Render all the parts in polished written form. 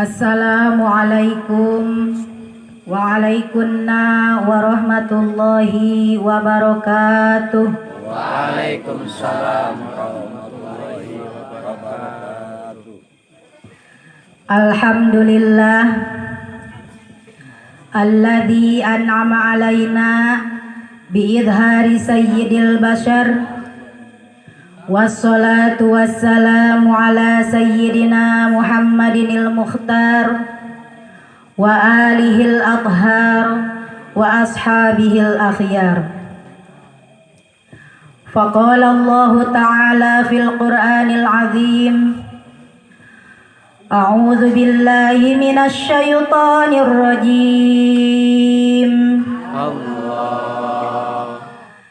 Assalamualaikum waalaikumsalam warahmatullahi wabarakatuh. Waalaikumsalam warahmatullahi wabarakatuh. Alhamdulillah alladzi an'ama alaina biidhari sayyidil bashar. Wassalatu wassalamu ala sayyidina Muhammadinil mukhtar wa alihil athhar wa ashabihil akhyar. Faqala Allah ta'ala fil Qur'anil azim, a'udzu billahi minasy syaithanir rajim. Allah.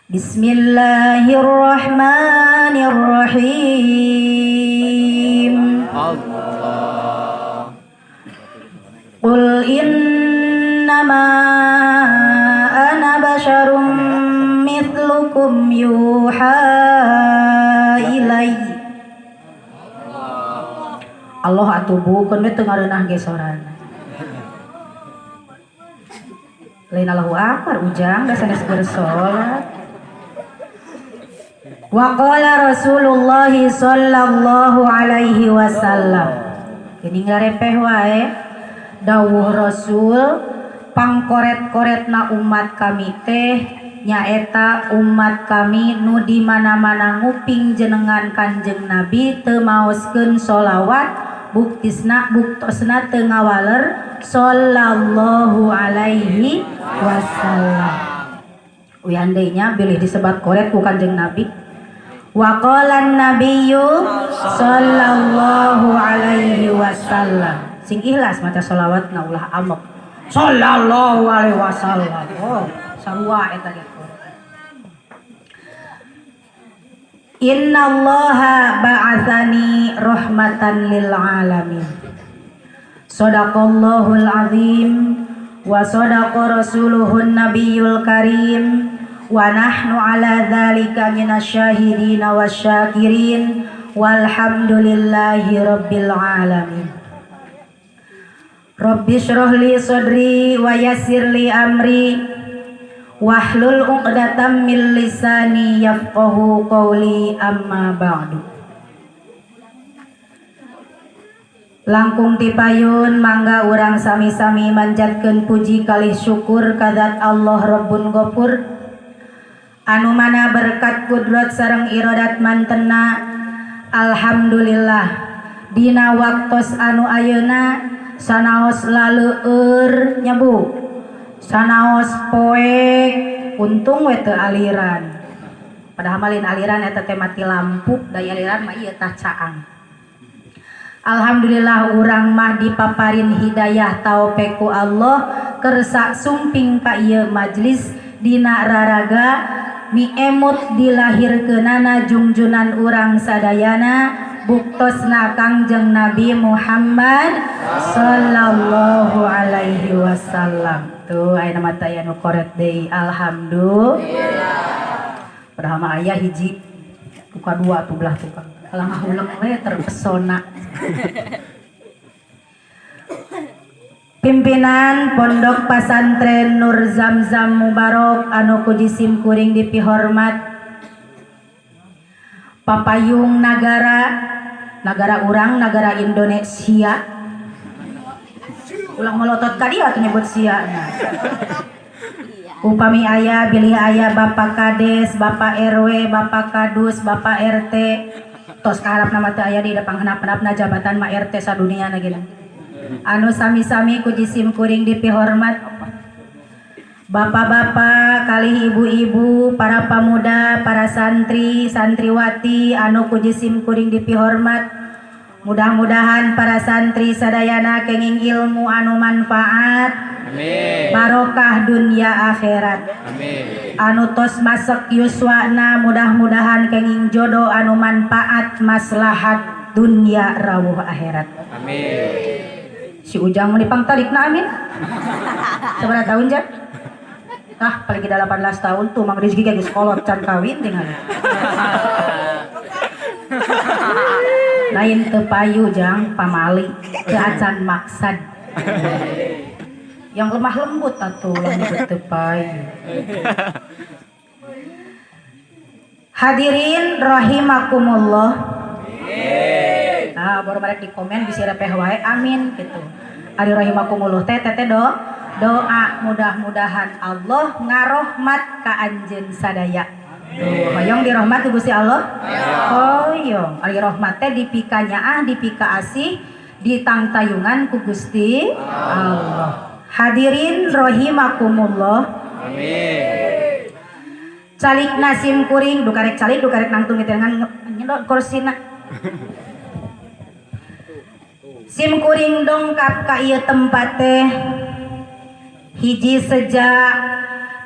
Bismillahirrahmanirrahim. Allah. Qul innama ana basyarum mithlukum yuha ilai. Allah atuh bukeun we teu ngareunah ge sorana. Lain Allahu akbar ujang da sanes bersolat. Wa qala Rasulullah sallallahu alaihi wasallam. Geuning ngarepeh wae dawuh Rasul pangkoret-koretna umat kami teh nyaeta umat kami nu di mana-mana nguping jenengan Kanjeng Nabi teu maoskeun sholawat buktisna buktosna teu ngawaler sallallahu alaihi wasallam. Uyan deui nya bilih disebat koret ku Kanjeng Nabi. Wa qala an-nabiyyu sallallahu alaihi wasallam. Sing ikhlas maca sholawat na ulah amok. Sallallahu alaihi wasallam. Oh, sarua eta ge. Innallaha ba'atsani rahmatan lil alamin. Sadaqallahul azim wa sadaqa rasuluhun nabiyul karim. Wa nahnu ala dzalika minasyahidin wasyakirin walhamdulillahi rabbil alamin. Rabbi shrah li sadri wa yassir li amri wahlul 'uqdatam min lisani yafqahu qawli, amma ba'du. Langkung tipayun mangga urang sami-sami manjatkeun puji kalih syukur ka zat Allah Rabbun Ghafur anu mana berkat kudrat sareng irodat mantena. Alhamdulillah dina waktos anu ayeuna sanaos laleueur nyebu sanaos poek untung we teu aliran, padahal mah lain aliran eta teh mati lampu da aliran mah ieu tah caang. Alhamdulillah urang mah dipaparin hidayah taufik ku Allah kersa sumping ka ieu majlis dina raraga miemut dilahirkeunana jungjunan urang sadayana buktosna Kangjeng Nabi Muhammad sallallahu alaihi wasallam. Tuh ayeuna mah teh aya nu koret deui, alhamdulillah. Padahal mah aya hiji buka dua tuh belah tukang. Kalah ngahuleng we terpesona. Pimpinan Pondok Pasantren Nur Zamzam Mubarok anu ku jisim kuring dipihormat, papayung nagara, nagara urang, nagara Indonesia. Ulah melotot ka dia atuh nyebut sia. Upami aya bilih aya Bapak Kades, Bapak RW, Bapak Kadus, Bapak RT, tos kaharapna mah teu aya di panghenap-henapna jabatan mah RT sadunia na geuning. Anu sami-sami ku jisim kuring dipihormat, bapak-bapak kalih ibu-ibu, para pemuda, para santri, santriwati anu ku jisim kuring dipihormat. Mudah-mudahan para santri sadayana kenging ilmu anu manfaat. Amin. Barokah dunia akhirat. Amin. Anu tos masek yuswana mudah-mudahan kenging jodoh anu manfaat maslahat dunia rawuh akhirat. Amin. Si Ujang mau dipangtalikna amin. Sabaraha tahun ja? Tah paling 18 tahun tuh Mang Rizky geus kolot can kawin tinggal. Lain teu payu jang pamali, teu acan maksad. Yang lemah lembut atuh lembut teu payu. Hadirin rahimakumullah. Nah, baru mereka di komen bisa repeh wae amin gitu. Ari rahimakumullah teh teh doa mudah-mudahan Allah ngarohmat ka anjeun sadaya. Hoyong dirahmat ku Gusti Allah? Hoyong. Ari rahmat teh dipika nyaah, dipika asih, ditangtayungan ku Gusti Allah. Hadirin rahimakumullah. Amin. Calik nasim kuring, dukarek calik, dukarek nangtung dengan nyedot kursina. Sim kuring dongkap ka ieu tempat teh hiji sejak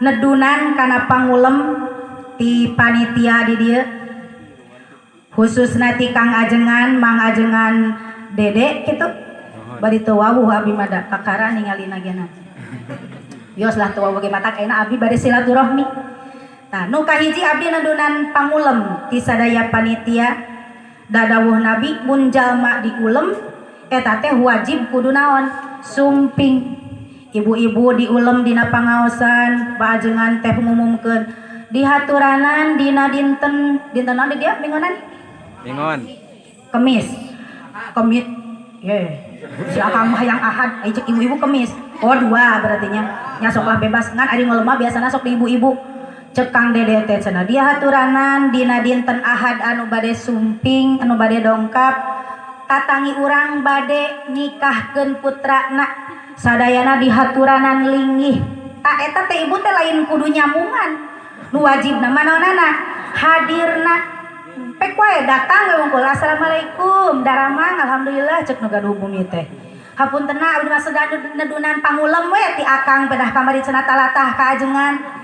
nedunan kana pangulem ti panitia di dieu. Khususna ti Kang Ajengan, Mang Ajengan Dede kitu. Bari teu wawuh abi mah da kakara ningalina gena. Bios lah teu wawuh ge mata kaena abi bade silaturahmi. Tah nu kahiji abdi nedunan pangulem ti sadaya panitia dadawuh Nabi mun jalma diulem eta teh wajib kudu naon sumping. Ibu-ibu diulem dina pangaosan baajengan teh ngumumkeun dihaturanan dina dinten dinten naon di dieu minggonan? Minggon. Kemis. Kemis. Ye. Si akang mah hayang Ahad, ai cek ibu-ibu kemis. Oh dua berarti nya. Nya sok lah bebas ngan ari ngulem mah biasana sok di ibu-ibu. Cek Kang Dede teh cenah dia haturanan dina dinten Ahad anu bade sumping anu bade dongkap tatangi urang bade nikahkeun putrana sadayana dihaturanan linggih. Ta eta teh ibu teh lain kudu nyamungan nu wajibna manaonana hadirna pek wae datang we wungkul assalamualaikum daramang alhamdulillah cek nu gaduh bumi teh. Hapuntenna abdi mah sedang nedunan pangulem we ti akang pedah kamari cenah talatah ka ajengan.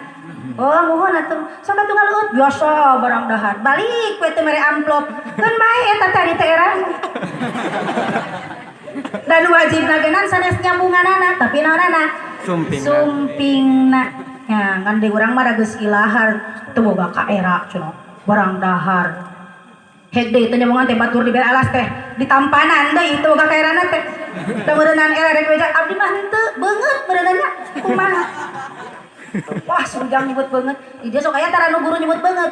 Oh mohon atuh sok atuh ngaluut biasa barang dahar balik we teu mere amplop keun bae eta tadi teh era. Dan wajibna genan sanes nyambunganana tapi naonana sumpingna. Ya ngan di urang mah geus ilahar teu boga ka era cenah barang dahar. Hek deui teu nyambungan teh batur dibere alas teh ditampanan deui teu boga ka erana teh. Da meureunnan era rek beja abdi mah henteu beungeut meureunna kumaha. Wah, sujang nyebut banget. Di dia sok aya tara nu guru nyebut banget.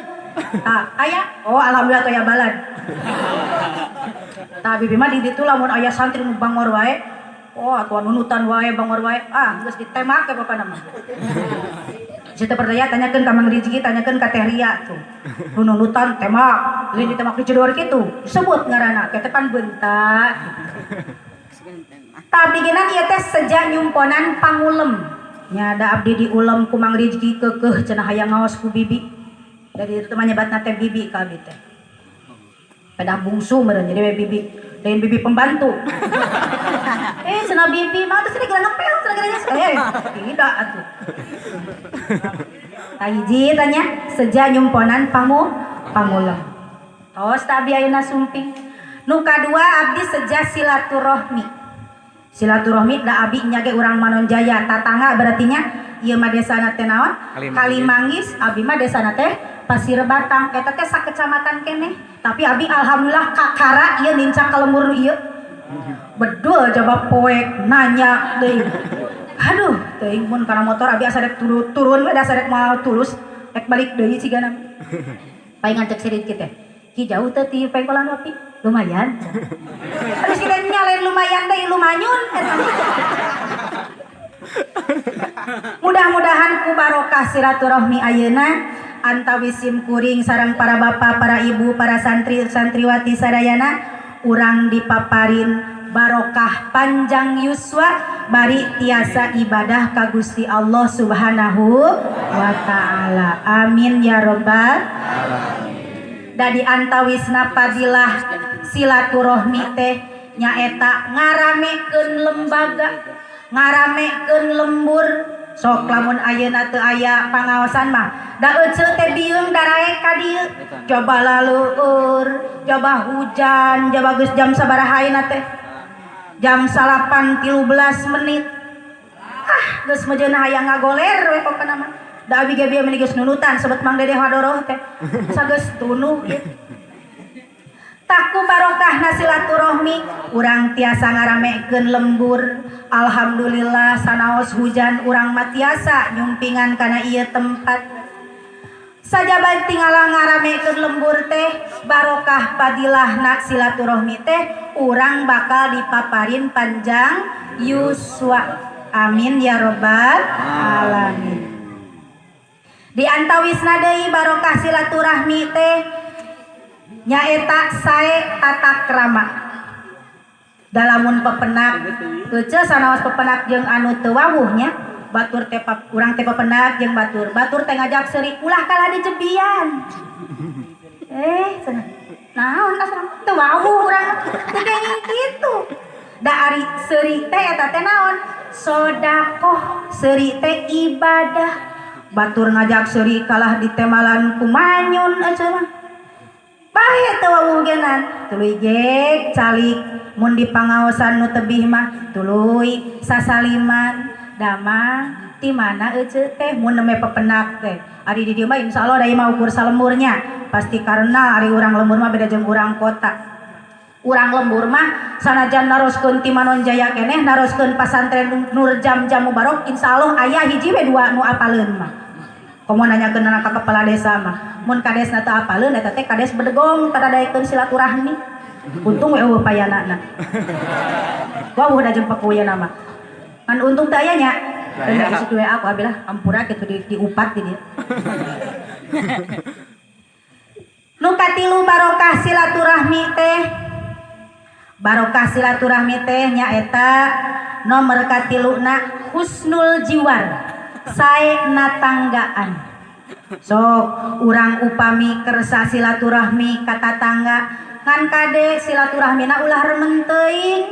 Tah, aya. Oh, alhamdulillah tuh aya balad. Tah bibi mah di ditu lamun aya santri nu bangor wae. Oh, atuh nunutan wae bangor wae. Ah, geus ditemak ke bapana mah. Teu percaya tanyakeun ka Mang Rizky, tanyakeun ka Teh Ria tuh. Nu nunutan temak, lain ditemak dijedor kitu. Disebut ngaranna, teh pan bentak. Tah abdi geuna ieu teh seja nyumponan pangulem. Nya da abdi diulem ku Mang Rizky keukeuh cenah hayang ngaos ku bibi. Dari itu mah nyebatna teh bibi ka abdi teh. Pedah bungsu meureun jadi we bibi. Lain bibi pembantu. Cenah bibi mah teh geura ngepel cenah geura tidak atuh. Tah hiji tanya seja nyumponan pangulem. Tos ta abdi ayeuna sumping. Nu kadua abdi seja silaturahmi. Silaturahmi da abi nya ge urang Manonjaya tatangga berarti nya ieu mah desana teh naon Kalimanggis abi mah desana teh Pasir Batang eta teh sakecamatan keneh tapi abi alhamdulillah kakara ieu nincak ka lembur nu ieu bedul coba poek nanya deui aduh teuing mun kana motor abi asa rek turun we da asa rek moal tulus rek balik deui cigana palingan cek sirit kieu teh ki jauh teh ti pengkolan wapi lumayan. Terus kita nyalain lumayan deh, lumanyun. Mudah-mudahan ku barokah silaturahmi ayeuna antawis sim kuring sareng para bapak, para ibu, para santri, santriwati sadayana urang dipaparin barokah panjang yuswa bari tiasa ibadah ka Gusti Allah Subhanahu wa taala. Amin ya robbal alamin. Dadi antawisna fadilah silaturahmi teh nyaeta ngaramekeun lembaga, ngaramekeun lembur. Sok lamun ayeuna teu aya pangaosan mah da eceu teh bieung daraek ka dieu. Coba laleueur, coba hujan, coba geus jam sabaraha ayeuna teh? Jam 8.13. Ah, geus mejeuna hayang ngagoler we pokona mah. Da abi ge bieu meni geus nunutan sebet Mang Dede Hadoroh teh. Sageus tunuh ieu. Tah Tah ku barokahna silaturahmi urang tiasa ngaramekeun lembur. Alhamdulillah sanaos hujan urang mah tiasa nyumpingan kana ieu tempat. Sajaba tinggal ngaramekeun lembur teh barokah padilahna silaturahmi teh urang bakal dipaparin panjang yuswa. Amin ya robbal alamin. Di antawisna deui barokah silaturahmi teh nyaeta sae tata krama. Dalamun pepenak ece sanaos pepenak jeung anu teu wawuh nya, batur teh urang teh pepenak jeung batur. Batur teh ngajak seuri ulah kalah dijebian. Cenah. Naon asal teu wawuh urang teu kenging kitu. Da ari seuri teh eta teh naon? Sodakoh, seuri teh ibadah. Batur ngajak seuri kalah ditemalan ku manyun ece mah. Bae teu wawuh genan, tuluy gek calik mun di pangaosan nu tebih mah tuluy sasaliman damang ti mana ece teh mun neme pepenak teh. Ari di dieu mah insyaallah da ieu mah ukur salemburnya. Pasti karena ari urang lembur mah beda jeung urang kota. Urang lembur mah sanajan naroskeun ti Manonjaya keneh naroskeun pasantren Nur Jam-Jam Mubarok insyaallah aya hiji we dua nu apaleun mah. Komo nanyakeun ka kepala desa mah. Mun kadesna teu apaleun eta teh kades bedegong tadadaekeun silaturahmi. Untung we eueuh payanana. Wawuh da jeung pekuyana mah. Ngan untung teh aya nya. Teu asup WA ku abilah ampura kitu diupat di dieu. Nu katilu barokah silaturahmi teh. Barokah silaturahmi teh nyaeta nomor katiluna husnul jiwar. Sae natanggaan. Sok urang upami kersa silaturahmi ka tatangga ngan kade silaturahmina ulah remen teuing.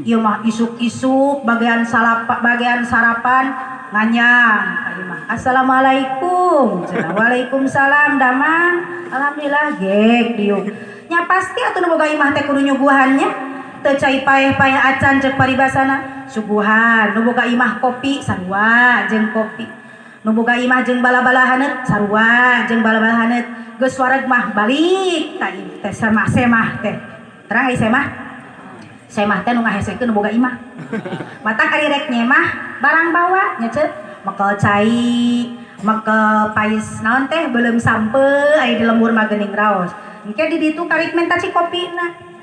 Ieu mah isuk-isuk bagian salapa bagian sarapan nganyang ka imah. Assalamualaikum. Cenah waalaikumsalam damang. Alhamdulillah gek diuk. Nya pasti atuh nu boga imah teh kudu nyuguhannya. Teu cai paeh-paeh acan ceuk paribasana. Suguhan nu boga imah kopi sarua jeung kopi. Nu boga imah jeung bala-bala haneut sarua jeung bala-bala haneut. Geus wareg mah balik ka imah teh sama semah teh. Terang ai semah? Semah teh nu ngahesekeun nu boga imah. Matak ari rek nyemah barang bawa nya ceuk. Mekel cai, mekel pais naon teh beuleum sampe ai di lembur mah geuning raos. Engke di ditu karik menta ci kopina.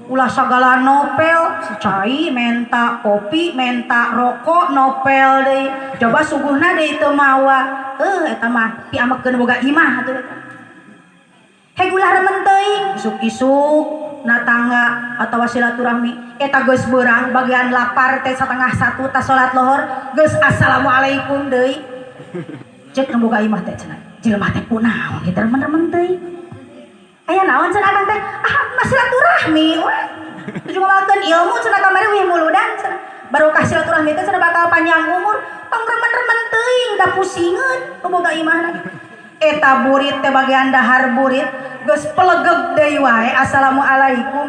Ulah sagala nopel, cai menta kopi, menta rokok, nopel deui. Coba suguhna deui teu mawa. Eta mah piamekeun boga imah atuh eta. Heg ulah remen teuing, isuk-isuk natangga atawa silaturahmi eta geus beurang bagian lapar teh 12:30 tas salat lohor geus assalamualaikum deui. Ceuk nu boga imah teh cenah, jelema teh kunaon kitu remen-remen teuing. Aya naon cenah akang teh? Ah, mah silaturahmi we. Tuju ngamalkeun ilmu cenah kamari wih muludan cenah. Barokah silaturahmi teh cenah bakal panjang umur. Tong remen-remen teuing da pusingeun nu boga imahna. Eta burit teh bagian dahar burit geus pelegeg deui wae assalamualaikum.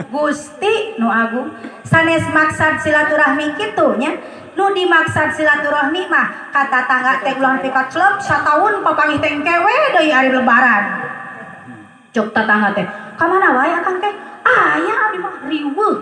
Gusti nu agung sanes maksad silaturahmi kitu nya. Nu dimaksad silaturahmi mah ka tatangga teh ulah nepi ka clep sataun papanggih teh engke we deui ari lebaran. Cuk tatangga teh ka mana wae akang teh? Aya abdi mah riweuh.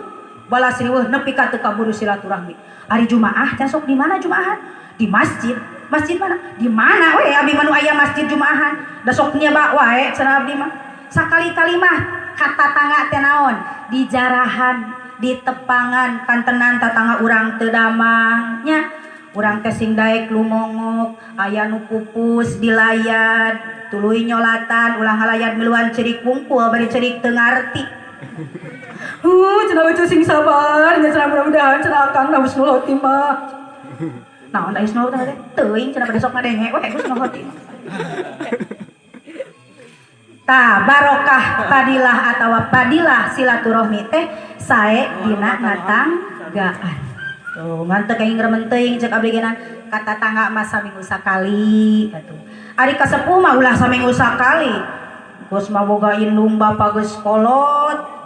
Balas riweuh nepi ka teu kaburu silaturahmi. Ari Jumaah teh sok di mana Jumaahan? Di masjid. Masjid mana? Di mana we abdi mah nu aya masjid Jumaahan. Da sok nyaba wae cenah abdi mah. Sakali-kali mah ka tatangga teh naon? Di jarahan, di tepangan, kantenan tatangga urang teu damang nya. Urang teh sing daek lumongok, aya nu pupus dilayad, tuluy nyolatan, ulah ngalayad miluan cerik wungkul bari cerik teu ngarti. Cenah we sing sabar, nya cenah mudah-mudahan cenah akang da husnul khotimah. Naon da husnul khotimah teh? Teuing cenah bade sok ngadenge we husnul khotimah. Tah barokah padilah atawa padilah silaturahmi teh sae dina natanggaan. Tuh ngan teu kenging remen teuing ceuk abdi geuna ka tatangga mah saminggu sakali atuh. Ari kasepuh mah ulah saminggu sakali. Geus mah boga indung bapa geus kolot.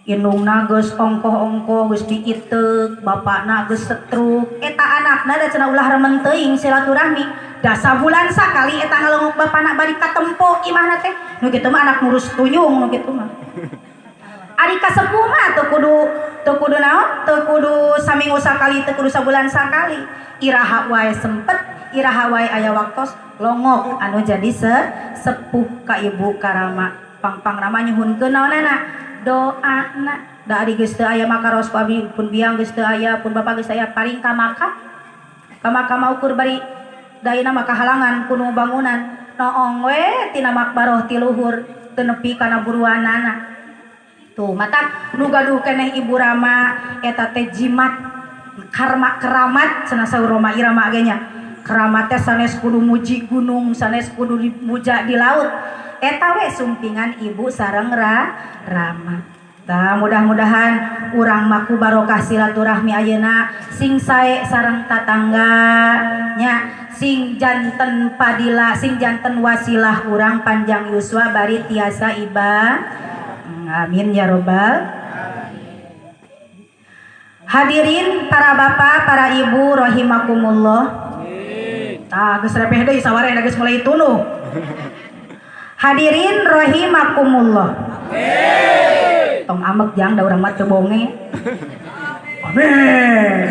Indungna geus ongkoh-ongkoh geus diiteuk, bapakna geus setruk, eta anakna da cenah ulah remen teuing silaturahmi. Da sabulan sakali eta ngalongok bapakna bari katempo imahna teh. Nu kitu mah anak ngurus tuyung nu kitu mah. Ari kasepuh mah teu kudu naon? Teu kudu saminggu sakali, teu kudu sabulan sakali. Iraha wae sempet, iraha wae aya waktos longok anu jadi sepuh ka ibu karama. Pang-pang rama nyuhunkeun naonana? Doana. Da ari geus teu aya makaros abdi pun biang geus teu aya, pun bapak geus aya paling ka maka. Ka maka mah ukur bari da ayeuna mah kahalangan kuno bangunan. Noong we tina makbaroh ti luhur teu nepi kana buruanana. Tuh matak nu gaduh keneh ibu rama eta teh jimat karma keramat cenah saur Roma Irama ge nya. Keramat teh sanes kudu muji gunung, sanes kudu dimuja di laut. Eta we sumpingan ibu sareng rama. Tah mudah-mudahan urang maku barokah silaturahmi ayeuna sing sae sareng tatangga nya, sing janten padila, sing janten wasilah urang panjang yuswa bari tiasa iba. Amin ya robbal. Hadirin para bapak, para ibu rahimakumullah. Tah geus repeh deui saware geus mulai tunuh. Hadirin rahimakumullah. Amin. Tong amek jang da urang mah teu bonge. Amin.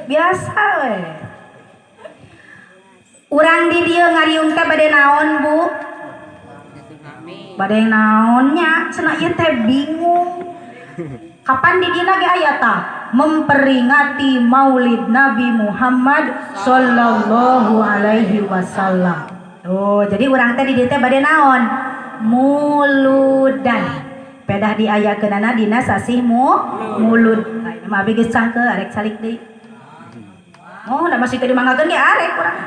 Biasa we. Urang di dieu ngariung teh bade naon, Bu? Bade naonnya? Cenah ieu teh bingung. Kapan di dina ge aya tah? Memperingati Maulid Nabi Muhammad sallallahu alaihi wasallam. Oh, jadi urang teh di dieu teh bade naon? Muludan. Pedah diayakeunana dina sasih mulud. Nah, mah abi geus cangkeul arek calik deui. Oh, da masih teu dimanggakeun ge arek urang.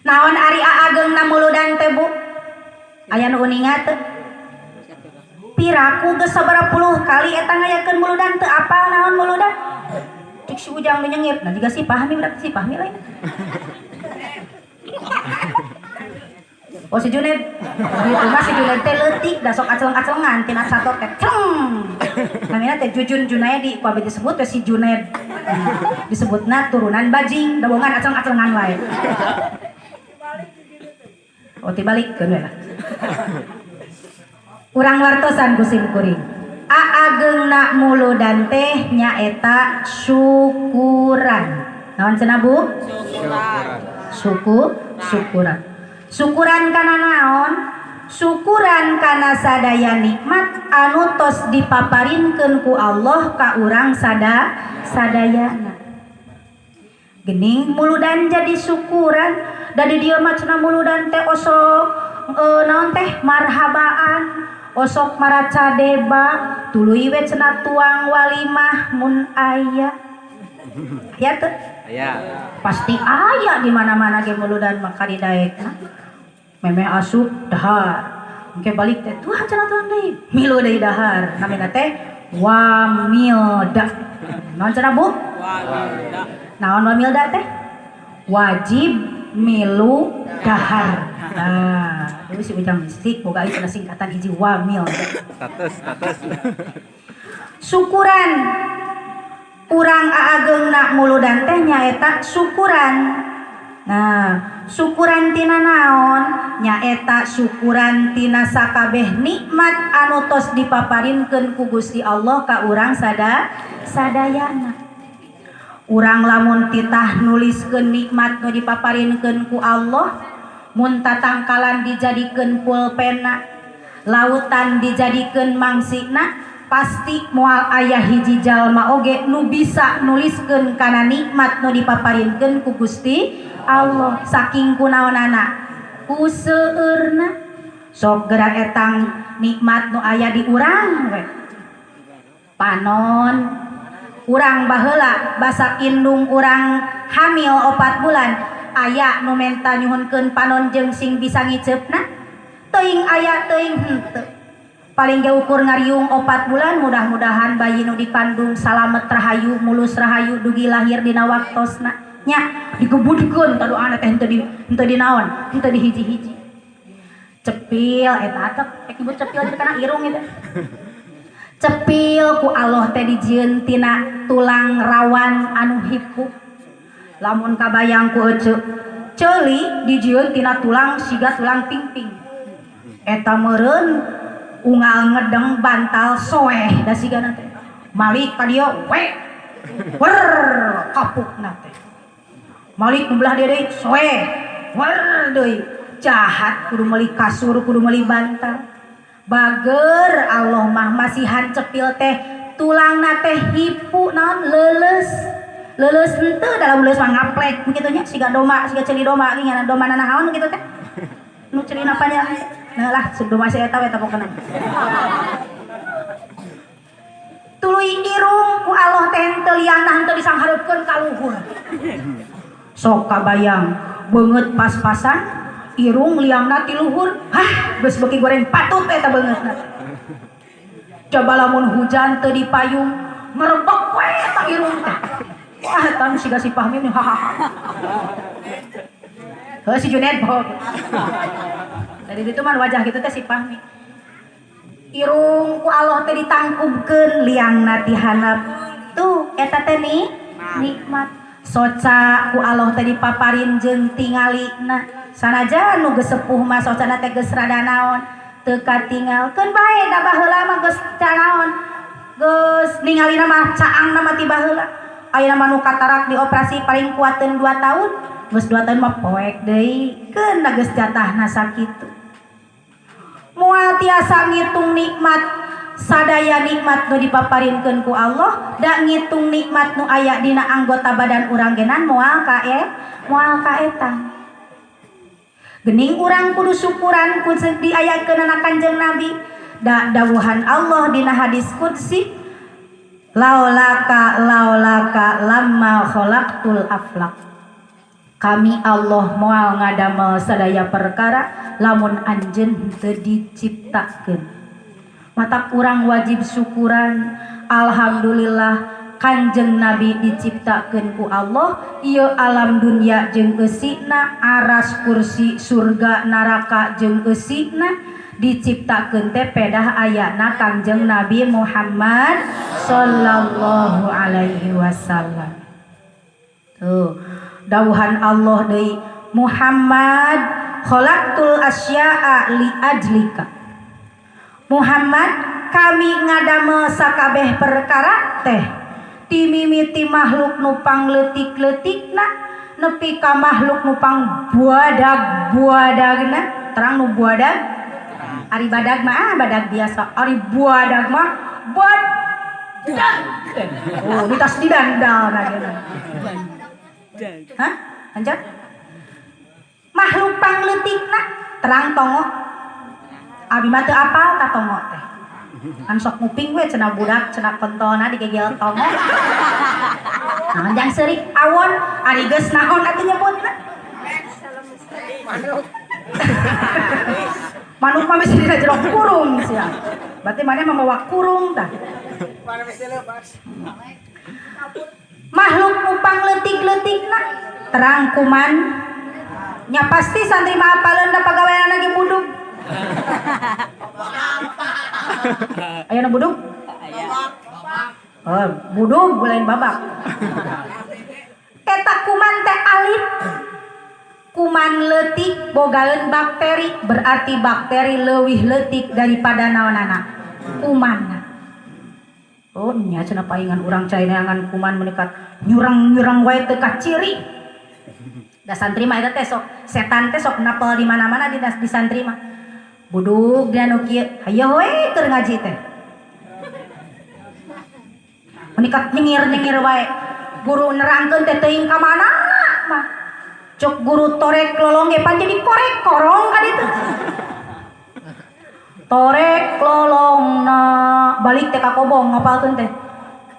Naon ari aageungna muludan teh, Bu? Aya nu uninga teu? Piraku geus sabaraha puluh kali eta ngayakeun muludan teu apal naon muludan. Cik si Ujang nu nyengir. Nah jiga si Fahmi berarti si Fahmi lain. Oh si Juned, gitu mah si Juned teh leutik da sok aceleng-acelengan tina sato teh ceng. Namina teh Jujun Junaedi ku abi disebut teh si Juned. Nah, disebutna turunan bajing, dabongan aceleng-acelengan wae. Oh tibalikeun we lah. Urang wartosan ku sim kuring. Aageungna muludan teh nyaeta syukuran. Naon cenah Bu? Syukuran. Syukuran. Syukuran kana naon? Syukuran kana sadaya nikmat anu tos dipaparinkeun ku Allah ka urang sadayana. Gening muludan jadi syukuran, da di dieu mah cenah muludan teh osok naon teh marhabaan, osok maracadeba, tuluy we cenah tuang walimah mun aya. Aya teu? Aya. Pasti aya di mana-mana ge muludan mah kadidaekna. Memeh asup dahar. Engke balik teh tuh cenah tuang deui. Milu deui dahar. Namina teh wamilda. Naon cenah Bu? Wamilda. Naon wamilda teh? Wajib milu dahar. Nah, dulu si Ujang mistik boga ieu cenah singkatan hiji wamil. Status. Syukuran. Urang aageungna muludan teh nyaeta syukuran. Nah, syukuran tina naon? Nyaeta syukuran tina sakabeh nikmat anu tos dipaparinkeun ku Gusti Allah ka urang sadayana. Urang lamun titah nuliskeun nikmat nu dipaparinkeun ku Allah, mun tatangkalan dijadikeun pulpena, lautan dijadikeun mangsina, pasti moal aya hiji jalma oge nu bisa nuliskeun kana nikmat nu dipaparinkeun ku Gusti Allah. Saking kunaonana ku seueurna sok geura etang nikmat nu aya di urang we. Panon urang baheula basa indung urang hamil 4 bulan aya nu menta nyuhunkeun panon jeung sing bisa ngiceupna teuing aya teuing henteu. Paling ge ukur ngariung 4 bulan mudah-mudahan bayi nu dikandung salamet rahayu mulus rahayu dugi lahir dina waktosna nya digebudkeun tadoana teh henteu di naon henteu dihiji-hiji. Cepil eta atep rek nyebut cepil jadi kana irung eta. Cepil ku Allah teh dijieun tina tulang rawan anu hipu. Lamun kabayang ku ece ceuli dijieun tina tulang siga tulang pingping. Eta meureun unggal ngedeng bantal soeh da sigana teh. Malik ka dieu we wer kapukna teh. Malik nu belah dieu deui soeh wer deui. Jahat kudu meuli kasur kudu meuli bantal. Bager Allah mah masihan cepil teh tulangna teh hipu naon leuleus. Leuleus henteu dalam leuleus mah ngaplek kitu nya siga doma siga ceuli doma ge ngana doma nanaon kitu teh. Nu ceulina panjang. Nah lah domba si eta we teh pokona. Tuluy irung ku Allah teh henteu liangna henteu disanghareupeun ka luhur. Sok kabayang beungeut pas-pasan irung liangna ti luhur, hah geus beuki goreng patut eta beungeutna. Coba lamun hujan teu dipayung merebek we eta irung teh. Wah eta nu siga si Fahmi hahaha. Heuh si Junaid poho. Dari ditu mah wajah kitu teh si Fahmi. Irung ku Allah teh ditangkubkeun liangna ti handap. Tuh eta teh nikmat. Soca ku Allah teh dipaparin jeung tingalina. Sanajan nu geus sepuh mah socana teh geus rada naon teu katingalkeun bae da baheula mah geus naon geus ningalina mah caangna mah ti baheula. Ayeuna mah nu katarak dioperasi paling kuateun 2 tahun, geus 2 tahun mah poek deui keun da geus jatahna sakitu. Moal tiasa ngitung nikmat sadaya nikmat nu dipaparinkeun ku Allah, da ngitung nikmat nu aya dina anggota badan urang genan moal moal kaetang. Gening urang kudu syukuran ku diayakeunana Kanjeng Nabi. Da dawuhan Allah dina hadis qudsi, laulaka laulaka lamma khalaqtul aflaq. Kami Allah moal ngadamel sadaya perkara lamun anjeun teu diciptakeun. Mata urang wajib syukuran. Alhamdulillah Kanjeng Nabi diciptakeun ku Allah, ieu alam dunia jeung eusina, aras kursi surga neraka jeung eusina diciptakeun teh pedah ayana Kanjeng Nabi Muhammad sallallahu alaihi wasallam. Tuh, dawuhan Allah deui, Muhammad khalaqtul asya'a li ajlika. Muhammad kami ngadamel sakabeh perkara teh timimiti makhluk nu pangleutik-leutikna nepi ka makhluk nu pang buadag-buadagna. Terang nu buadag? Ari badag mah badag biasa, ari buadag mah badag. Oh, mitas didandal geuna. Hah? Lanjut. Makhluk pangleutikna terang tongo. Abi mah teu apal ka tongo teh. Kan sok nguping we cenah budak cenah kontolna digegel tongo. Naon jang seurik awon ari geus naon atuh nyebutna. Manuk. Manuk mah mesti dina jero kurung sia. Berarti maneh mah mawa kurung tah. Mana mesti lepas. Makhluk nu pangleutik-leutikna terang kuman. Nya pasti santri mah apaleun da pagaweanna ge budug. Aya nu budug? Oh, budug lain babak. Eta kuman teh alit. Kuman leutik bogaeun bakteri, berarti bakteri leuwih leutik daripada naonana? Kumanna. Oh nya cenah paingan urang cai neangan kuman menikat nyurang-nyurang wae teu kaciri. Da santri mah eta teh sok setan teh sok napel di mana-mana di santri mah. Budug dia nu kieu, hayo we keur ngaji teh. Menikat nyengir-nyengir wae. Guru nerangkeun teh teuing ka mana mah. Cok guru torek lolong ge pan jadi korek korong ka ditu. Torek lolongna balik teh ka kobong ngapalkeun teh.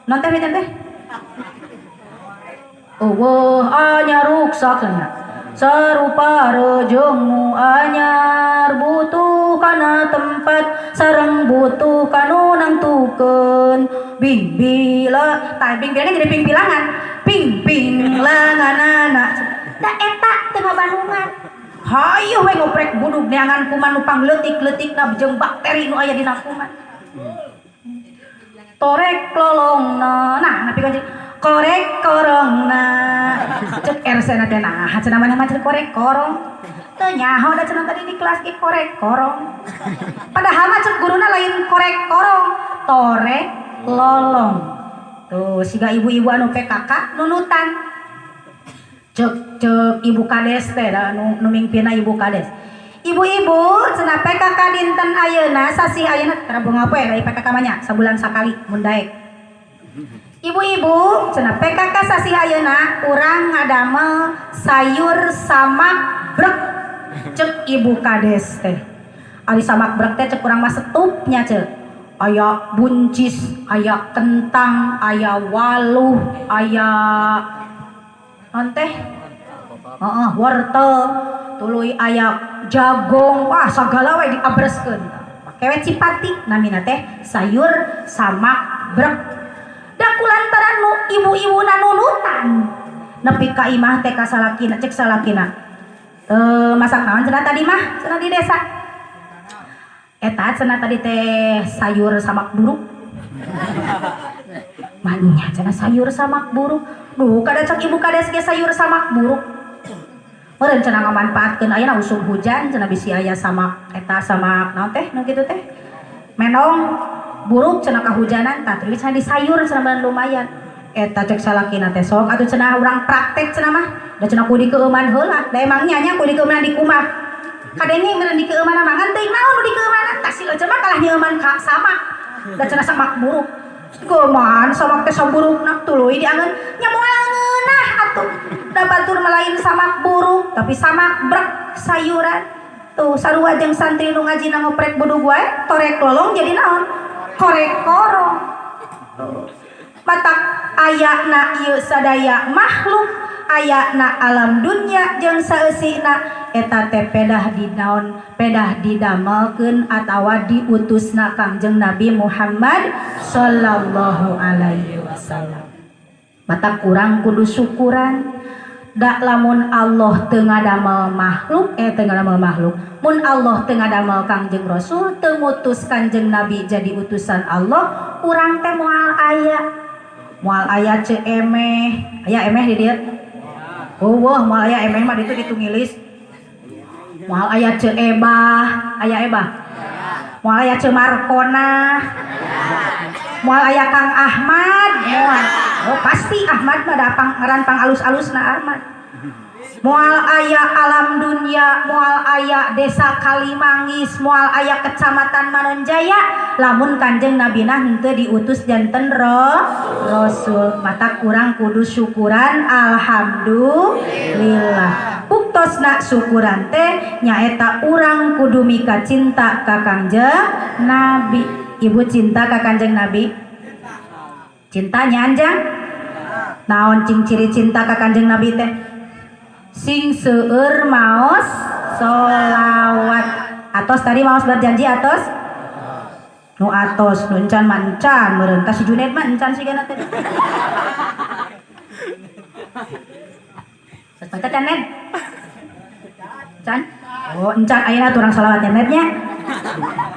Non teh miten teh? Eueuh anyar ruksak nya. Sarupa rejengmu anyar butuh kana tempat sareng butuh kanu nangtukeun bing bila tah bing bilangnya jadi ping bilangan ping ping langanana da eta teu ngabandungan Hayu we ngoprek budug neangan kuman nu pangleutik-leutikna jeung bakteri nu aya dina kuman. Torek lolongna. Nah, napi kan korek korongna. Cek RC na teh nah, cenah maneh mah korek korong. Teu nyaho da cenah tadi di kelas ge korek korong. Padahal mah cek guruna lain korek korong, torek lolong. Tuh, siga ibu-ibu anu PKK nunutan. Cek cek ibu kades teh nu mingpina ibu kades. Ibu-ibu cenah PKK dinten ayeuna sasih ayeuna tara bunga poe da PKK mah nya sabulan sakali mun daek. Ibu-ibu cenah PKK sasih ayeuna urang ngadamel sayur samak brek cek ibu kades teh. Ari samak brek teh cek urang mah setupnya cek. Aya buncis, aya kentang, aya waluh, aya non teh? Heeh, wortel, tuluy aya jagung, wah sagala we diabreskeun. Pake we cipati namina teh sayur samak brek. Da kulantaran nu ibu-ibuna nunutan nepi ka imah teh ka salakina cek salakina. Masak naon cenah tadi mah cenah di desa. Eta cenah tadi teh sayur samak buruk. Manya cenah sayur samak buruk. Duh kada cek ibu kades ge sayur samak buruk. Meureun cenah ngamanfaatkeun ayeuna usum hujan cenah bisi aya samak eta samak naon teh nu kitu teh. Menong buruk cenah kahujanan tah terus cenah disayur cenah meureun lumayan. Eta cek salakina teh sok atuh cenah urang praktek cenah mah. Da cenah kudu dikeueuman heula. Da emang nya nya kudu dikeueuman di kumah. Kadenge meureun dikeueuman mah ngan teuing naon nu dikeueuman tah si cenah mah kalah nyeueuman ka samak. Da cenah samak buruk. Kumaha samak teh saburukna tuluy diangeun nya moal ngeunah atuh. Da batur mah lain samak buruk tapi samak brek sayuran. Tuh sarua jeung santri nu ngajina ngoprek budug wae torek lolong jadi naon? Korek korong. Matak ayana ieu sadaya makhluk ayana alam dunya jeung saeusina eta teh pedah di naon pedah didamelkeun atawa diutusna Kangjeng Nabi Muhammad sallallahu alaihi wasallam. Matak urang kudu syukuran da lamun Allah teu ngadamel makhluk teu ngadamel makhluk mun Allah teu ngadamel Kangjeng Rasul teu ngutus Kangjeng Nabi jadi utusan Allah urang teh moal aya. Moal aya ce emeh, aya emeh di dieu. Eueuh moal aya emeh mah ditu ditungilis. Moal aya ce ebah, aya ebah. Moal aya ce Markona. Moal aya Kang Ahmad, moal. Oh pasti Ahmad mah da ngaran pang alus-alusna Ahmad. Moal aya alam dunia, moal aya desa Kalimangis, moal aya kecamatan Manonjaya, lamun Kanjeng Nabina henteu diutus janten Rasul. Mata kurang kudu syukuran alhamdulillah. Buktosna syukuran teh nyaeta urang kudu mika cinta ka Kangjeng Nabi. Ibu cinta ka Kanjeng Nabi? Cintanya anjang? Naon cing ciri cinta ka Kanjeng Nabi teh? Sing seueur maos solawat. Atos tadi maos berjanji atos? Nu atos, nu encan mah encan meureun tah si Junaid mah encan sigana teh. Baca can Ned? Can? Oh, encan ayeuna turang solawat nya Ned nya.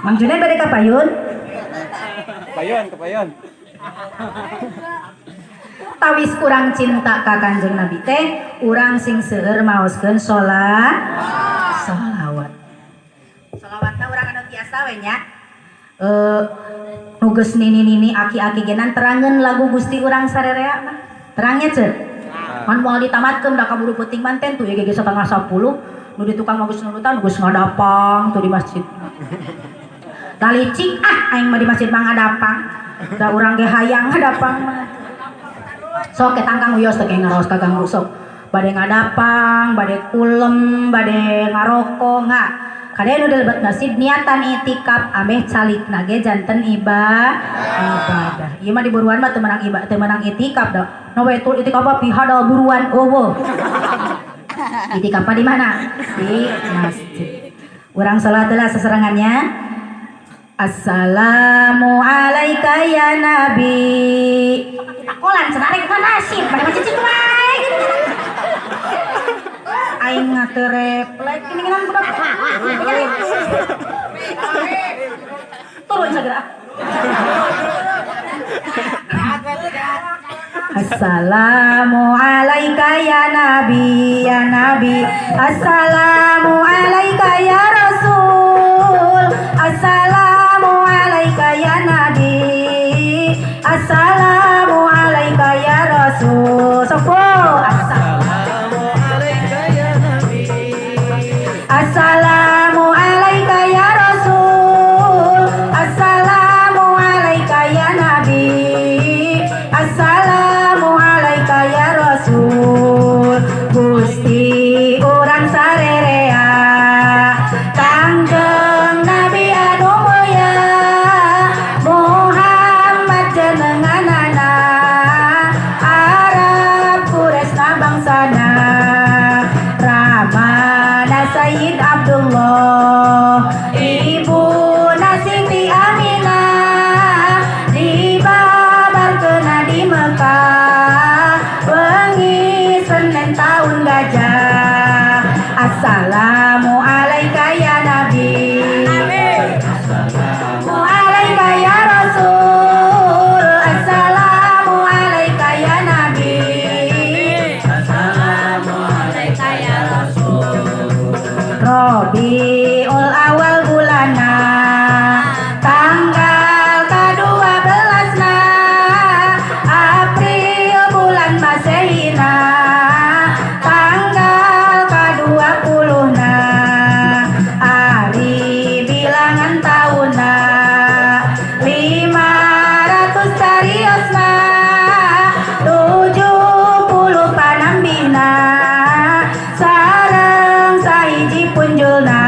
Mang Junaid bade ka payun? Payon, ka payon. Tawis kurang cinta ka Kanjeng Nabi teh urang sing seueur maoskeun sholawat. Sholawatna urang anu biasa we nya. Nu geus nini-nini aki-aki genan terangeun lagu Gusti urang sarerea mah. Terangnya ceu. Man moal ditamatkeun da kaburu peuting manten tuh ge 9:30 nu di tukang mah geus nunutan geus ngadapang tuh di masjid. Da licik ah aing mah di masjid mah ngadapang. Da urang ge hayang ngadapang mah. Sok ketangkang uyos teh ngaraos kaganggu sok. Bade ngadapang, bade kulem, bade ngaroko nggak. Kade nu dilebet masjid niatan itikaf ameh calikna ge janten ibadah. Ieu mah di buruan mah teu meunang ibadah, teu meunang itikaf da. Nu we tul itikaf mah pihadal buruan eueuh. Itikaf mah di mana? Di masjid. Urang salat heula seserangannya. Assalamu alayka ya Nabi. Takolan cenah rek nasib pada masjid situ wae gitu. Aing mah teu reflek ini budak. Turun segera. Assalamu alayka ya Nabi, ya Nabi. Assalamu alayka ya Rasul. Assalamu alayka ya Nabi. Assalamu alayka ya Rasul. Sopo. Assalamu alayka ya Nabi. Assalamu alayka ya Rasul. Assalamu alayka ya Nabi. Assalamu alayka ya Rasul. Gusti urang sarerea Kangjeng Nabi anu mulya Muhammad jenenganana Arab Quraisy bangsana Ramana Sayyid Abdullah Ibuna Siti Aminah dibabarkeuna di Mekah wengi Senin tahun gajah. Assalamu alayka ya Nabi. Assalamu alayka ya Rasul. Assalamu alayka ya Nabi. Assalamu alayka ya Rasul. Robiul awal bulana tanggal ke-12 April bulan Masehina tanggal ke-20 ari bilangan tauna 500 cariosna 70 panambihna sareng sahiji punjulna.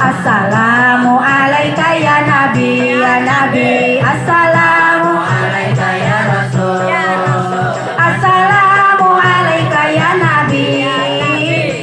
Assalamu alayka ya Nabi, ya Nabi. Assalamu alayka ya Rasul. Assalamu alayka ya Nabi.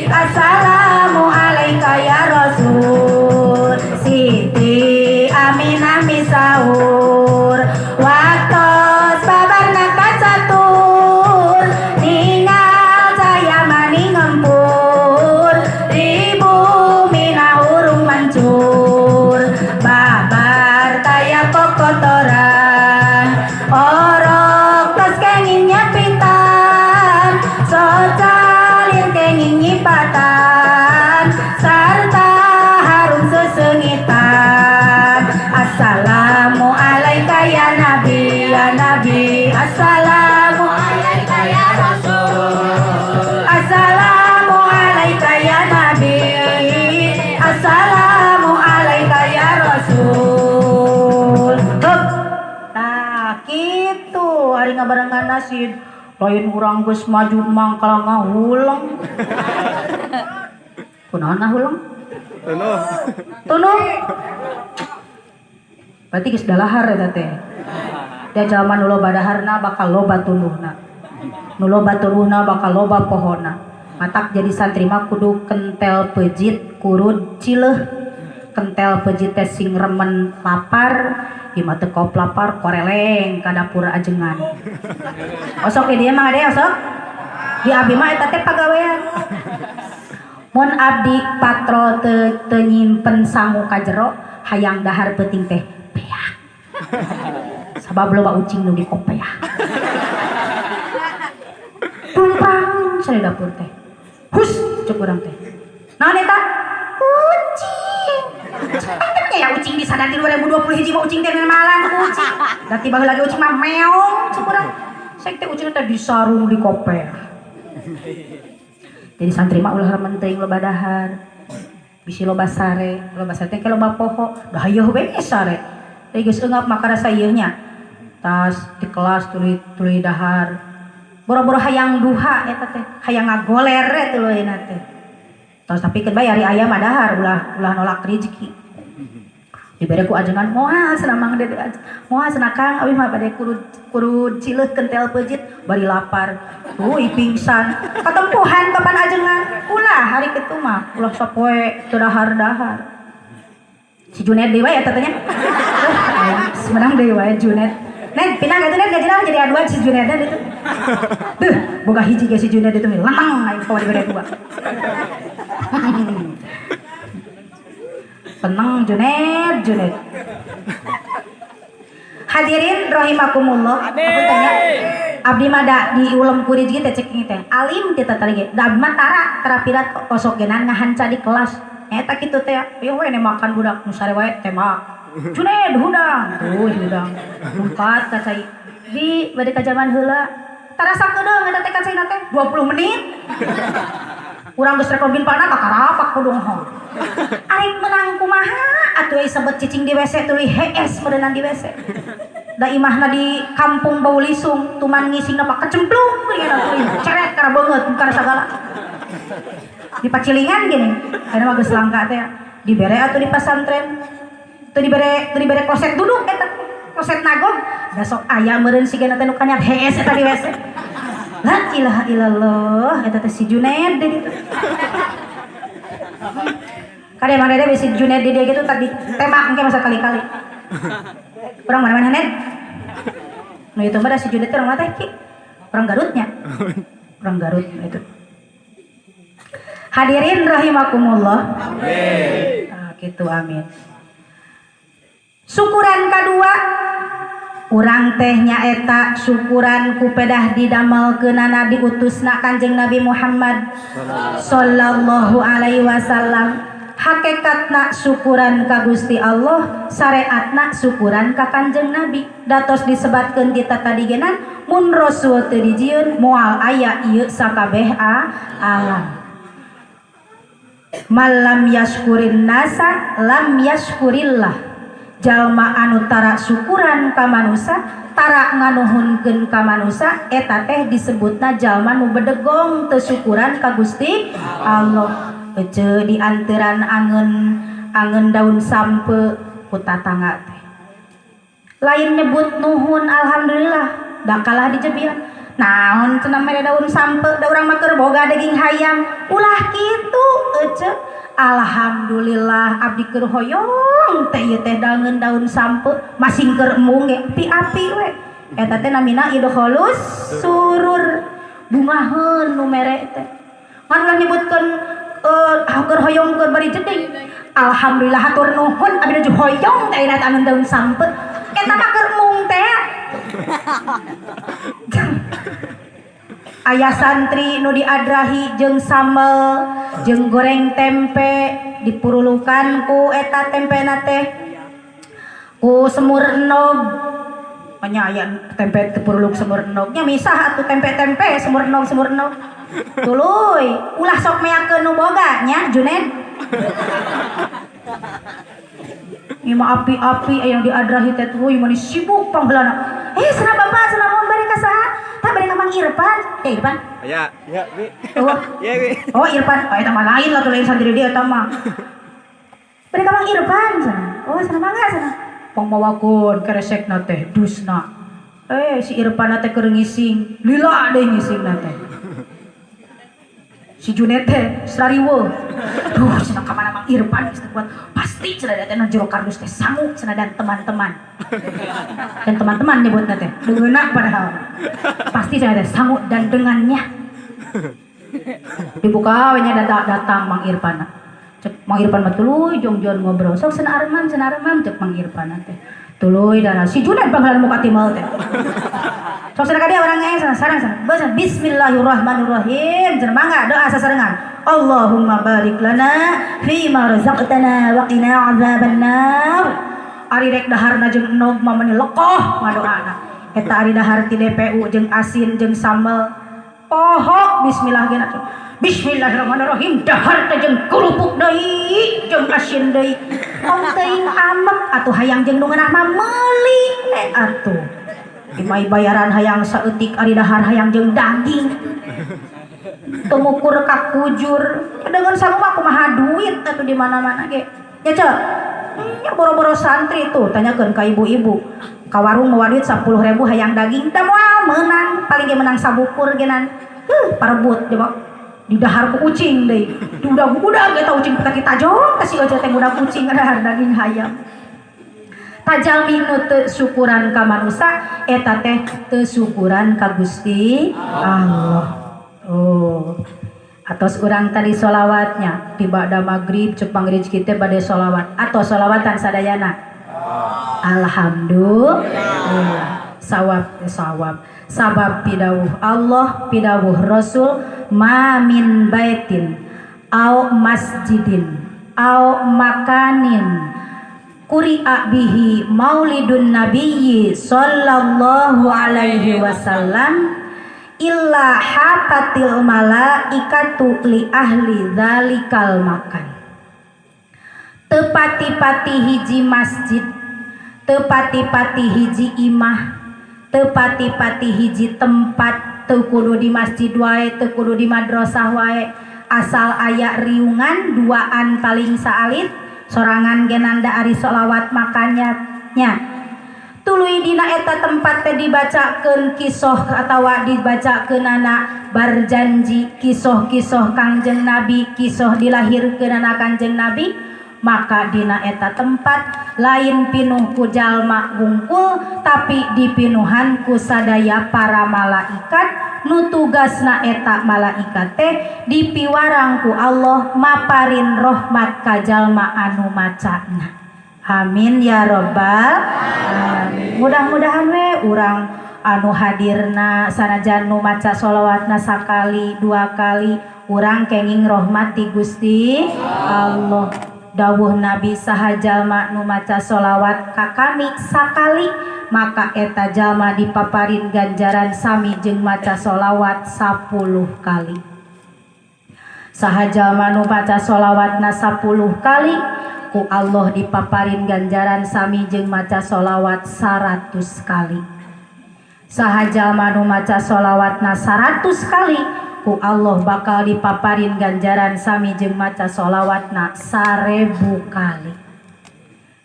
Assalamu alayka ya Rasul. Siti Aminah misaur waktos babarna kacatur ningal caya mani ngempur di bumi urung mancur babar taya kokotoran orok tos kenging nyapitan socalir kenging nyipatan sarta harum sesengitan. Assalamu alayka ya Nabi, ya Nabi. Assalamu alayka ya Rasul. Assalamu alayka ya Nabi. Assalamu alayka ya Rasul. Hup. Nah, kitu ari ngabarengan nasid. Lain urang geus maju mangkal ngahuleng. Kunaon ngahuleng? Tunuh. Tunuh. Berarti geus dalahar eta teh. Da jalma nu loba daharna bakal loba tunuhna. Nu loba tunuhna bakal loba pohona. Matak jadi santri mah kudu kentel pejit kurud cileuh. Kentel pejit teh sing remen lapar, ieu mah teu kop lapar koreleng ka dapur ajengan. Osok di dieu mah ade osok. Di abdi mah eta teh pagawean. Mun abdi patrol teu nyimpen sangu ka jero hayang dahar peuting teh beak. Sabab loba ucing nu dikopeah. Tumprang sari dapur teh. Hus cek urang teh. Naon eta? Ucing. Cepet ya ucing di sana di 2020 hiji mah ucing teh malan ucing. Da tiba lagi ucing mah meong cek urang. Sek teh ucing teh disarung di kopeah. Jadi santri mah ulah remen teuing loba dahar. Bisi loba sare teh loba poho, dah yeuh we sare. Teh geus eungap maka rasa ieu nya. Tas di kelas tuluy dahar. Boro-boro hayang duha eta teh, hayang ngagoler we tuluy teh. Tos tapi keun bae ari aya mah dahar ulah nolak rezeki. Dibere ku ajengan moal cenah Mang Dede, moal cenah Kang abi mah bade kurud cileuh kentel peujeut bari lapar. Tuh pingsan. Katempuhan kapan ajengan? Ulah hari kitu mah, ulah sapoe teu dahar-dahar. Si Junet deui wae eta teh nya. Menang deui wae Junet. Nen, pindah ka atuh Nen gajina jadi aduan si Juneda itu. Duh, boga hiji ge si Juneda itu lenang aing poe dibere dua. Tenang Juned, Juned. Hadirin rahimakumullah. Aku tanya, abdi mah da di ulem kurid ge teh cek teh. Alim teh tadi ge. Da abdi mah tara tara pirat kosok genan ngahanca di kelas. Eta kitu teh, ieu we makan budak nu sare wae tembak. Juned hudang, tuh hudang. Lungkat ka cai. Di bade ka jaman heula. Tarasa kedeung eta teh ka caina teh 20 menit. Urang geus rek login pana kakarapak kudu ho. Arek menang kumaha atuh euy sebet cicing di WC tuluy hees meureunan di WC. Da imahna di kampung bau lisung, tuman ngisingna pak kecemplung geuningan atuh ceret kana beungeut kana sagala. Di pacilingan gini, ayeuna mah geus langka teh. Dibere atuh di pasantren. Teu dibere kloset duduk eta, kloset nagog. Da sok aya meureun sigana teh nu kanyat hees eta di WC. La ilaha illallah, eta teh si Juned di ditu. Kade Mang Dede bisi Juned di dia gitu tadi tembak engke masa kali-kali. Urang mana-mana Ned? Nu itu mah da si Juned teh urang mana teh Ki? Urang Garutnya. Urang Garut itu. Hadirin rahimakumullah. Amin. Nah, gitu amin. Syukuran kadua urang teh nyaeta syukuran ku pedah didamelkeunana diutusna Kanjeng Nabi Muhammad sallallahu alaihi wasallam. Hakikatna syukuran ka Gusti Allah, syariatna syukuran ka Kanjeng Nabi. Datos disebatkeun kita tadi genan mun Rasul teu dijieun moal aya ieu sakabeh alam. Malam yaskurin nasa lam yaskurillah. Jalma anu tara syukuran ka manusa, tara nganuhunkeun ka manusa, eta teh disebutna jalma nu bedegong teu syukuran ka Gusti Allah. Ece dianteran angen daun sampe ku tatangga teh. Lain nyebut nuhun alhamdulillah, da kalah dijebian. Naon cenah mere daun sampe, da urang mah keur boga daging hayam. Ulah kitu ece. Alhamdulillah abdi keur hoyong teh ieu teh dangeun daun sampe masing keur embung ge api-api we. Eta teh namina idkholus surur, bungaheun nu mere teh. Ngan ulah nyebutkeun keur hoyong keur bari jeding. Alhamdulillah hatur nuhun abdi nuju hoyong teh ayeuna angeun daun sampe. Eta mah keur embung teh. Ayah santri nu diadrahi jeung sambel jeung goreng tempe dipurulukan ku eta tempena teh ku semur enog. Nya aya tempe teu puruluk semur enog nya misah atuh tempe-tempe semur enog semur enog. Tuluy ulah sok meakeun nu boga nya Juned. Ieu mah api-api aya diadrahi teh tuluy mani sibuk pangheulana. Cenah bapak cenah mun bari ka saha? Tah bari ka Mang Irfan. Ya Irfan? Aya. Ya, Bi. Oh. Ya, Bi. Oh, Irfan. Oh, eta mah lain lah tuh lain santri dia eta mah. Bari ka Mang Irfan cenah. Oh, cenah mangga cenah. Pangmawakeun keresekna teh dusna. Si Irfan teh keur ngising. Lila deui ngisingna teh. Si Junet teh sariweuh. Duh, cenah ka mana Mang Irfan geus teu kuat. Pasti cenah teh jero kardus teh sangu cenah dan teman-teman. Dan teman-teman nyebutna teh. Deungeuna padahal. Pasti cenah teh sangu dan dengannya. Dibuka we nya datang Mang Irfan. Cek Mang Irfan mah tuluy jongjon ngobrol. Sok cenah aremam cek Mang Irfan teh. Tuluy dana si Junet panggilan muka timal teh. Sok cenah ka dia urang ge cenah sareng cenah. Beuh cenah bismillahirrahmanirrahim. Cenah mangga doa sasarengan. Allahumma barik lana fi ma razaqtana wa qina azabannar. Ari rek daharna jeung enog mah meuni lekoh ngadoana. Eta ari dahar ti DPU jeung asin jeung sambel. Poho bismillah ge atuh. Bismillahirrahmanirrahim dahar teh jeung kerupuk deui jeung asin deui. Tong teuing amek atuh hayang jeung nu ngeunah mah meuli atuh. Imai bayaran hayang saeutik ari dahar hayang jeung daging. Tumukur ka kujur. Dengan sangu mah kumaha duit atuh di mana-mana ge. Ya cek. Nya boro-boro santri tuh tanyakeun ka ibu-ibu. Ka warung mawa duit 10.000 hayang daging da moal meunang, paling ge meunang sabukur genan. Heuh, parebut di dahar ku ucing deui. Diudag-udag eta ucing peta kita jong ka si Oce teh ngudag ucing dahar daging hayam. Tajalmi nu teu syukuran ka manusa eta teh teu syukuran ka Gusti Allah. Oh. Atos urang tadi solawatnya tiba da magrib cek pangrij kita bade solawat atau solawatan sadayana. Alhamdulillah. Sawab sawab sabab pidawuh Allah pidawuh Rasul ma min baitin au masjidin au makanin quri'a bihi maulidun nabiyyi sallallahu alaihi wasallam illa hafatil malaikatu li ahli dzalikal makan. Tepati-pati hiji masjid, tepati-pati hiji imah, tepati-pati hiji tempat, teu kudu di masjid wae, teu kudu di madrasah wae, asal aya riungan duaan paling saalit sorangan genanda ari sholawat makanya nya tuluy dina eta tempat teh dibacakeun kisoh atawa dibacakeunana barjanji kisoh-kisoh Kangjeng Nabi, kisoh dilahirkeunana Kangjeng Nabi, maka dina eta tempat lain pinuh ku jalma wungkul tapi dipinuhan ku sadaya para malaikat nu tugasna eta malaikat teh dipiwarang ku Allah maparin rahmat ka jalma anu macana. Amin ya robbal alamin. Mudah-mudahan we urang anu hadirna sanajan nu maca sholawatna sakali dua kali urang kenging rahmat ti Gusti Allah. Dawuh Nabi saha jalma nu maca sholawat ka kami sakali maka eta jalma dipaparin ganjaran sami jeung maca sholawat 10 kali. Saha jalma nu maca sholawatna 10 kali ku Allah dipaparin ganjaran sami jeung maca sholawat 100 kali. Saha jalma nu maca sholawatna 100 kali ku Allah bakal dipaparin ganjaran sami jeung maca sholawatna 1000 kali.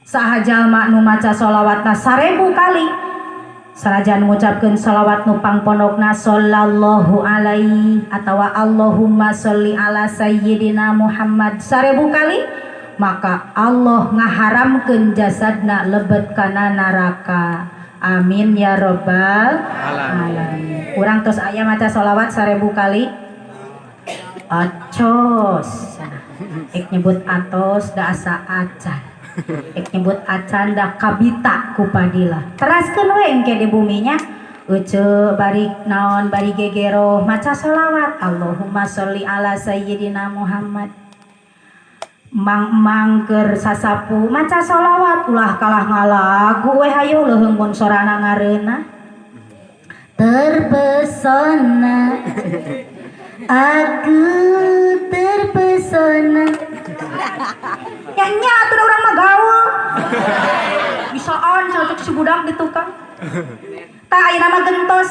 Saha jalma nu maca sholawatna 1000 kali sanajan ngucapkeun sholawat nu pangpondokna sallallahu alaihi atawa Allahumma sholli ala sayyidina Muhammad 1000 kali maka Allah ngaharamkeun jasadna lebet kana neraka. Amin ya robbal alamin. Urang tos aya maca sholawat 1000 kali acos. Ek nyebut atos da asa acan. Ek nyebut acan da kabita ku padilah. Teraskeun we engke di buminya. Ece bari naon bari gegero maca sholawat Allahumma sholli ala sayyidina Muhammad. Mang-mang keur sasapu maca sholawat ulah kalah ngalagu we hayo leuheung mun sorana ngareunah. Terpesona aku terpesona. Ya nya atuh urang mah gaul. Bisaan cocok si budak di tukang. Tah ayeuna mah gentos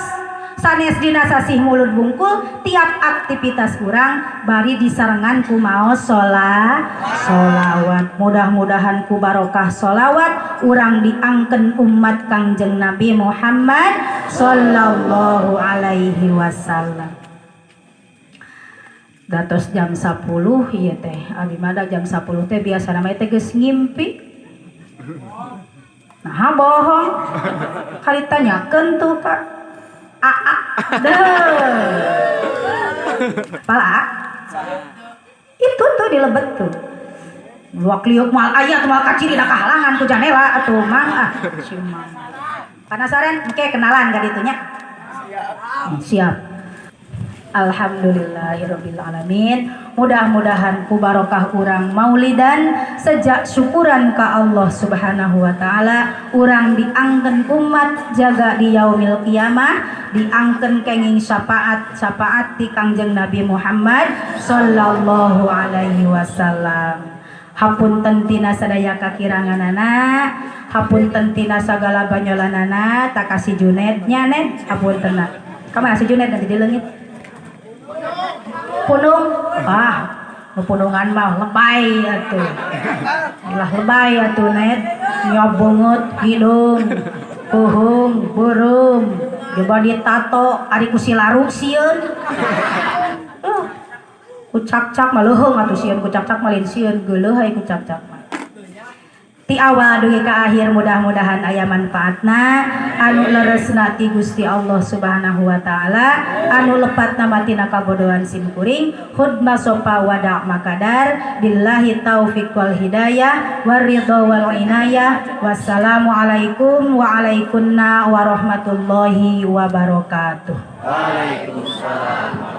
sanes dina sasih mulud bungkul tiap aktivitas urang bari disarengan ku maos sholawat. Mudah-mudahan ku barokah sholawat urang diangken umat Kangjeng Nabi Muhammad sallallahu alaihi wasallam. Datos jam 10 ieu teh abi mah jam 10 teh biasana mah teh geus ngimpi. Nah bohong kali tanyakeun tuh Kak AA deh. Pala itu tuh di lebet tuh. Luak liuk moal aya tuh moal kaciri da kahalangan ku janela atuh mang ah si mang. Penasaran engke kenalan ka ditu nya. Siap. Alhamdulillahirabbil alamin. Mudah-mudahan ku barokah urang maulidan sejak syukuran ka Allah Subhanahu wa taala, urang diangken umat jaga di yaumil qiyamah, diangken kenging syafaat syafaat ti Kangjeng Nabi Muhammad sallallahu alaihi wasallam. Hapunten tina sadaya kakiranganana, hapunten tina sagala banyolanana, takasih Junet nya net hapuntenna. Kamana si Junet nanti dileungit? Punung, ah, punungan mah lebay atuh. Lah lebay atuh net, nyobenget hidung, puhung, burung, coba ditato ari ku si laruk sieun. Ku cak-cak mah leuheung atuh sieun, ku cak-cak mah lain sieun, geuleuh ai ku cak-cak mah. Ti awal dugi ka akhir mudah-mudahan aya manfaatna, anu leresna ti Gusti Allah Subhanahu wa taala, anu lepatna matina kabodohan simkuring. Khudma sopa wada makadar, billahi taufik wal hidayah waridho wal inayah. Wassalamualaikum waalaikumna warahmatullahi wabarakatuh. Waalaikumsalam.